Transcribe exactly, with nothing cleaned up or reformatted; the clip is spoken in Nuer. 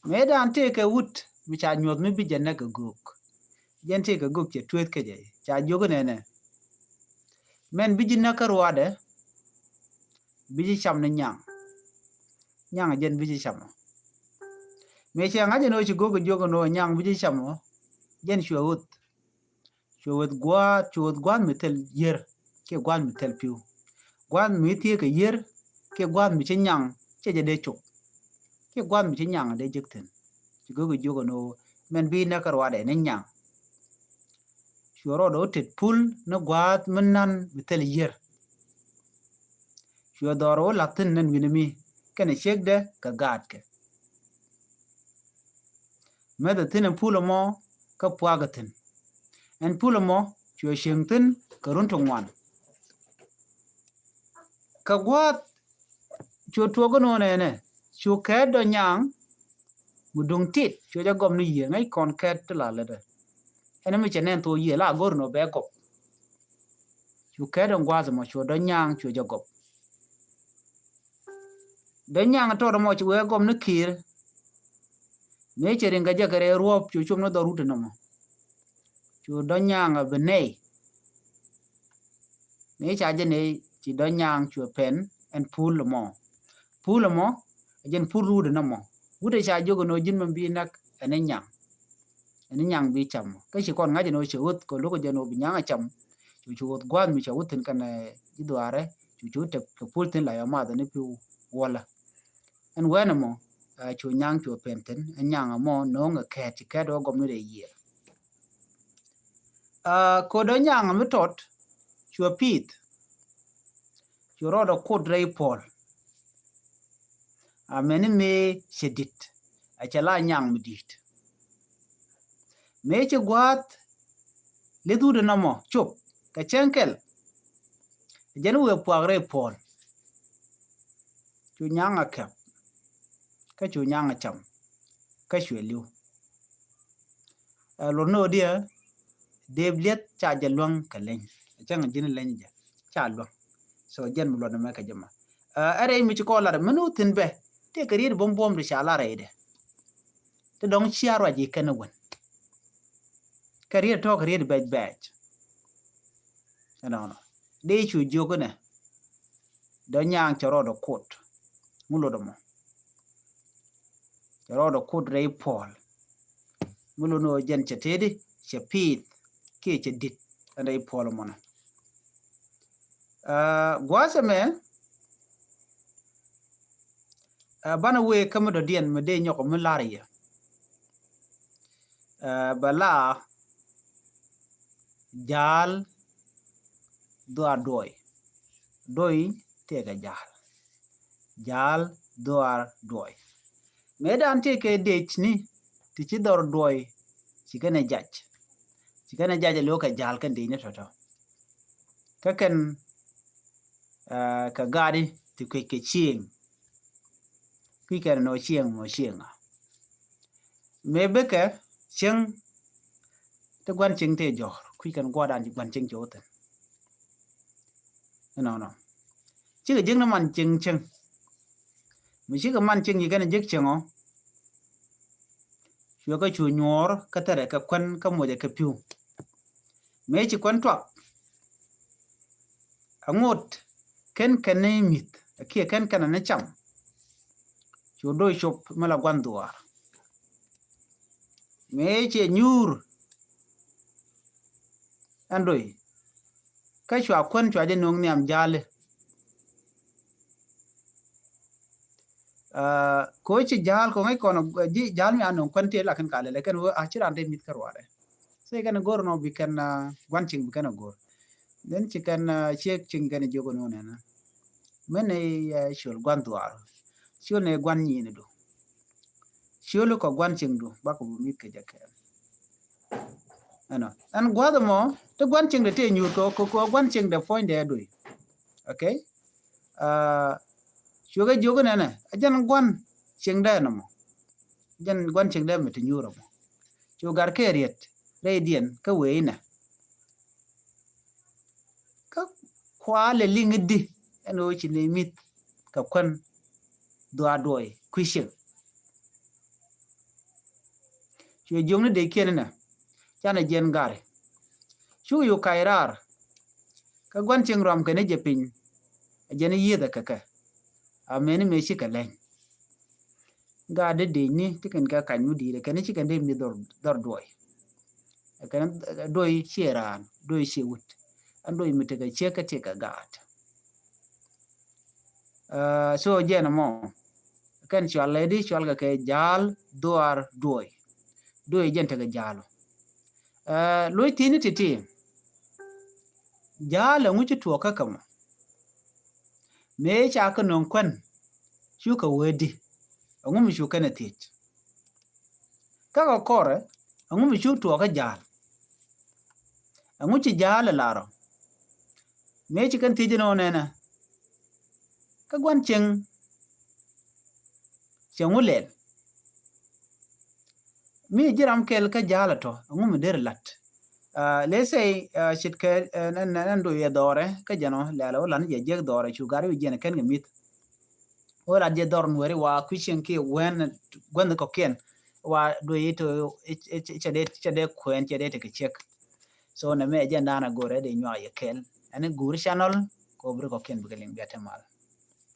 Mëë dan tëëkɛ wut mi ca nyuɔth mi bi jɛ näk kɛ göök. Jɛn tëëkɛ göök cɛ tueeth kä jɛ, ca jiök inɛnɛ. Mɛn bi ji̱ näk kä ruaadɛ, bi ji̱ cam ni nyaŋ. Nyaŋ jɛn bi ji̱ cam ɔ. Mëë cɛ ŋa̱c ɛn ɣöö ci göök jiök ɛn ɣöö nyaŋ bi ji̱ cam ɔ, jɛn cuɛ ɣöth. Cuɛ ɣöth gua̱a̱th, cuɛ ɣöth gua̱a̱th mi thil yiër kiɛ gua̱a̱th mi thil pi̱w. Gua̱a̱th mi thieek kɛ yiër kiɛ gua̱a̱th mi ci nyaŋ, cɛ jɛ dee cop. Kiɛ gua̱a̱th mi ci nyaŋ dee jek thi̱n. Ci göök jiök ɛn ɣöö mɛn bi näk kä ruaadɛ ni nyaŋ. Cuɛ rɔɔdɛ wä tet pul ni gua̱a̱th mi na̱n mi thil yiër. Cuɛ dhɔr wä la̱th thi̱n ɛn wi̱ni mi kɛnɛ ciekdɛ kɛ gaatkɛ. Mɛthɛ thi̱n ɛn pul ɛmɔ kä puakä thi̱n. Ɛn pul ɛmɔ cuɛ cieŋ thi̱n kɛ run ti ŋuan. Kɛ gua̱a̱th cu tuɔk ɛn ɣöö nɛnɛ cu kɛɛt dɔ̱ nyaŋ mi duŋ tit cuɛ jɛ gɔm ni yiëë ŋäc kɔn kɛɛt ti la lätdɛ. Ɛn mi cɛ nɛn thok yiëë la go̱r ni ɣöö bɛ gɔp. Cu kɛɛt ɛn gua̱a̱th ɛmɔ cuɛ dɔ̱ nyaŋ cuɛ jɛ gɔp. Dɔ̱ nyaŋ tɔt ɛmɔ ci wee gɔm ni kiir. Mëë cɛ riŋ kɛ jɛ kɛ rɛy ruɔ̱p cu cop ni dhɔr wut ɛnɔmɔ. Cu dɔ̱ nyaŋ a bi nɛy. Mëë ca jɛ nɛy ci dɔ̱ nyaŋ cuɛ pɛn ɛn pul ɛmɔ. Pul ɛmɔ ɛ jɛn pul wut ɛnɔmɔ. Wut ɛ ca jiök ɛn ɣöö ji̱n mɛn bi näk ɛn ni nyaŋ. Ɛn ni nyaŋ bi cam ɔ. Kä ci kɔn ŋa̱c ɛn ɣöö cɛ ɣöth kɛ lo̱k ɛ jɛn ɣöö bi nyaŋ ɛ cam. Cu cu ɣöth gua̱a̱th mi cɛ wä thi̱n kɛnɛ ji̱ dhuaarɛ, cu cu tek kɛ pul thi̱n la yɔ math ni pi̱w wäl. Ɛn wɛn ɛmɔ, ɛ, cu nyaŋ cu pɛn thi̱n, ɛn nyaŋ ɛmɔ no̱o̱ŋ ɛ kɛɛt, ci kɛɛt wä gɔm ni rɛy yiëë. Ɛ, ko̱dɛ nyaŋ mi tɔt, cuɛ pi̱i̱th. Cu rɔɔdɛ kut rɛy puɔl. Amäni mëë cɛ di̱t, a cɛ la nyaŋ mi di̱i̱t. Mëë ci gua̱a̱th lith wut ɛnɔmɔ cop kɛ cäŋ kɛl. Jɛn wëë puak rɛy puɔl. Cu nyaŋ a kɛp. Kä cu nyaŋ a cam. Kä cuɛ li̱w. Ɛ, luɔt ni ɣöö diɛ dee bi li̱eth ca jɛ luäŋ kɛ leny. Cäŋ ji̱n leny jɛ ca luäŋ. So jɛn mi luɔt ni mɛ kɛ jɛ ma. Ɛ, ɛ rɛy mi ci kɔn lat mi nu thi̱n bɛ tëë kɛ riet buɔ̱m buɔ̱m ti ca lat rɛydɛ. Ti dɔ̱ŋ cia ruac i̱ kɛn ɛ wän. Kɛ riet tɔ̱ kɛ riet bɛc bɛc. Ɛnɔnɔ dee cu jiök inɛ. Dɔ̱ nyaŋ cɛ rɔɔdɛ kut. Ŋu lot ɛmɔ. Cɛ rɔɔdɛ kut rɛy puɔl. Mi lun ɣöö jɛn cɛ tëëdi cɛ pi̱i̱th kiɛ cɛ di̱t ɛn rɛy puɔl ɛmɔnɔ. Ɛ, gua̱a̱th ɛmɛ, ɛ, banɛ wëë kä mi dɔ̱diɛn mi dee nyɔk mi la̱r yɛ. Ɛ, bɛ la ja̱a̱l dhuaar duɔy. Duɔy tëëkɛ ja̱a̱l. Ja̱a̱l dhuaar duɔy. Mëë dan tëëkɛ dec ni ti ci dhɔr duɔy ci kɛn ɛ jac. Ci kɛn ɛ jac ɛ lo̱kɛ ja̱a̱l kɛn dec ni tɔ̱tɔ̱. Kä kɛn, ɛ, kɛ gaadi ti kuec kɛ cieŋ. Kui̱ kɛn nɔ cieŋ mɔ cieŋ a. Mëë bikɛ cieŋ ti gua̱n cieŋ tëë jɔ̱ɔ̱r kui̱ kɛn gua̱dan ci gua̱n cieŋ ci wä thi̱n. Inɔnɔ cikɛ jiäk ni man cieŋ cieŋ. Mi cikɛ man cieŋ ci kɛn jiäk cieŋ ɔ. Cuɛ kä cu nyuɔɔr kä thɛrɛ kɛ kuän kä muɔcɛ kɛ pi̱w. Mëë ci kuän tuak. Aŋot kɛn kɛn ni mi̱th kiɛ kɛn kɛn ni cam. Cu do̱c cop mi la gua̱n dhuaar. Mëë ciɛ nyuur. Ɛn do̱c kä cua kuän cua jɛ no̱o̱ŋ nhiam ja̱a̱li. Aa, ko ci ja̱a̱l ko ŋäc kɔn, aa, ji̱ ja̱a̱l mi a no̱o̱ŋ kuän tëë lakin ka lɛlɛ kɛn wä a ci raan dee mi̱th kä ruaadɛ. Thikɛ kɛn go̱r nɔ bi kɛn, aa, gua̱n cieŋ bi kɛn a go̱r. Then ci kɛn, aa, ciek cieŋ kɛn jiök nɔ nɛnɛ. Mɛn ni, aa, ciöl gua̱n dhuaar. Ciöl ni gua̱n nyi̱i̱ni du. Ciöl kɔ gua̱n cieŋdu bakɔ bi mi̱th kɛ jɛ kɛɛl. Ɛnɔ ɛn gua̱th mɔ ti gua̱n cieŋdɛ ti nyuur kɛ kɛ gua̱n cieŋdɛ puɔ̱nydɛ do̱y. Okay. Aa, cuɛ kɛ jiök nɛnɛ a jɛn gua̱n cieŋdɛ nɔmɔ. Jɛn gua̱n cieŋdɛ mi ti nyuur mɔ. Cu gar kɛ riet rɛydiɛn kä wee inɛ. Kä kualɛ liŋ i̱di ɛn ɣöö ci nɛy mi̱th kɛ kuän dhuaar duɔy kui̱ cieŋ. Cuɛ jiök ni dee kiɛn inɛ. Canɛ jiɛn gari. Cu yuk kac raar. Kä gua̱n cieŋ ruam kɛn i̱ jɛ piny. A jɛn i̱ yieth ɛ kɛ kɛ. A meni mëë cikɛ lɛny. Gaat dee dec ni ti kɛn kɛ kac mi di̱i̱t ɛ kɛn i̱ cikɛn dee mi dhɔr, dhɔr duɔy. Ɛ kɛn duɔy ciɛ raan, duɔy ciɛ wut. Ɛn duɔy mi tekɛ ciek kä tekɛ gaat. Ɛ, so jɛn ɛmɔ kɛn cual lɛ di cual kɛ kɛ ja̱a̱l dhuaar duɔy. Duɔy jɛn tekɛ ja̱a̱l. Ɛ, luɔc thi̱n ni ti̱ti̱. Ja̱a̱l ɛŋu ci tuɔɔk kä kɛ mɔ? Mëë ca kä nöŋ kuän cu kɛ wee di? Ɛŋu mi cu kɛn ɛ thiec? Kä kɛ kɔrɛ ɛŋu mi cu tuɔɔk kä ja̱a̱l? Ɛŋu ci ja̱a̱l ɛ larɔ? Mëë ci kɛn thiec inɔ nɛnɛ. Kä gua̱n cieŋ cieŋ wä lɛl. Mi ji̱ ram kɛl kä ja̱a̱l ɛ tɔ ɛŋu mi der lat? Let's say ce̱tkɛ nɛn do yɛ dhɔrɛ kä jɛn ɔ lɛl ɔ lan jɛ jiɛk dhɔrɛ cu gat wi̱c jiɛn kɛn kɛ mi̱th. Wä lat jɛ dhɔr nuɛri wa kui̱ cieŋ kiɛ wɛn guänh kɔkiɛn wa do yi to cɛ dee kuɛn cɛ dee tekɛ ciek. So nɛ mɛ jɛ naan a gorɛ dee nyuak yɛ kɛl ɛn gur channel kɛ wä bri kɔkiɛn bikɛ liŋ biatɛ mal.